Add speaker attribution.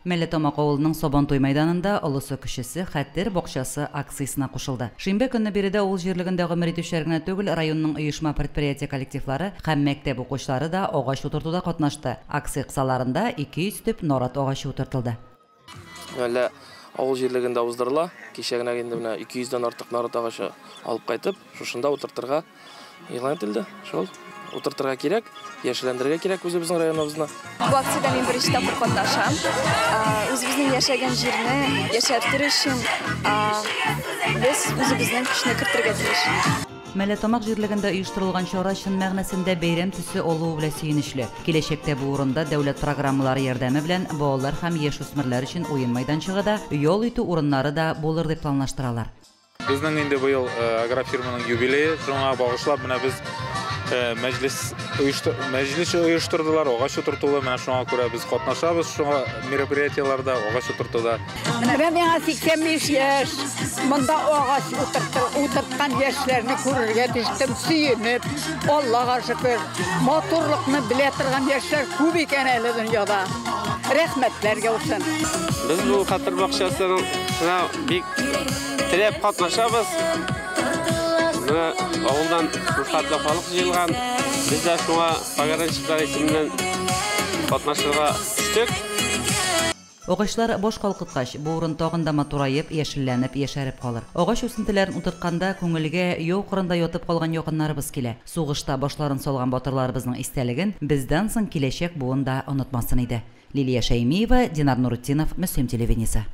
Speaker 1: Мәлләтамак авылының Сабантуй мәйданында олысы-кечесе Хәтер бакчасы акциясенә кушылды. Шимбә көнне биредә авыл җирлегендә гомер итүчеләр генә түгел, районның оешма-предприятие коллективлары һәм мәктәп укучылары да агач утыртуда катнашты. Акция кысаларында 200 төп нарат агачы утыртылды.
Speaker 2: Мәллә авыл җирлегендә уздырыла. Кичә генә инде менә 200 дән артык нарат агачы алып кайтып, шушында утыртырга игълан ителде. Шул утыртырга кирәк, яшелләндерергә кирәк үзебезнең районыбызны.
Speaker 3: Бу акциядә мин беренче тапкыр катнашам. Үзебезнең яшәгән җирне яшәртер өчен без үзебезнең көчне кертергә тиеш.
Speaker 1: Мәлләтамак җирлегендә оештырылган чара чын мәгънәсендә бәйрәм төсе алуы белән сөенечле. Киләчәктә бу урында дәүләт программалары ярдәме белән балалар һәм яшүсмерләр өчен уен мәйданчыгы да, ял итү урыннары да булыр дип планлаштыралар.
Speaker 4: Безнең инде быел агрофирманың юбилее, шуңа багышлап менә без мәҗлес оештырдылар, агач утыртулы, менә шуңа күрә без катнашабыз шуңа мероприятиеләрдә, агач утыртуда.
Speaker 5: Менә миңа 85 яшь, монда агач утырткан яшьләрне күрергә төштем, сөенеп, Аллага шөкер, матурлыкны белә торган яшьләр күп икән әле дөньяда. Рәхмәтләр яусын.
Speaker 6: Без бу хәтер бакчасына бик теләп катнашабыз. Менә авылдан шулхәтле халык җыелган. Без дә шуңа пограничниклар исеменнән катнашырга төштек.
Speaker 1: Агачлар баш калкыткач, бу урын тагын да матураеп, яшелләнеп, яшәреп калыр. Агач үсентеләрен утыртканда күңелгә яу кырында ятып калган якыннарыбыз килә. Сугышта башларын салган батырларыбызның истәлеген бездән соң киләчәк буын да онытмасын иде. Лилия Шәймиева, Динар Нурутдинов, Мөслим телевидениесе.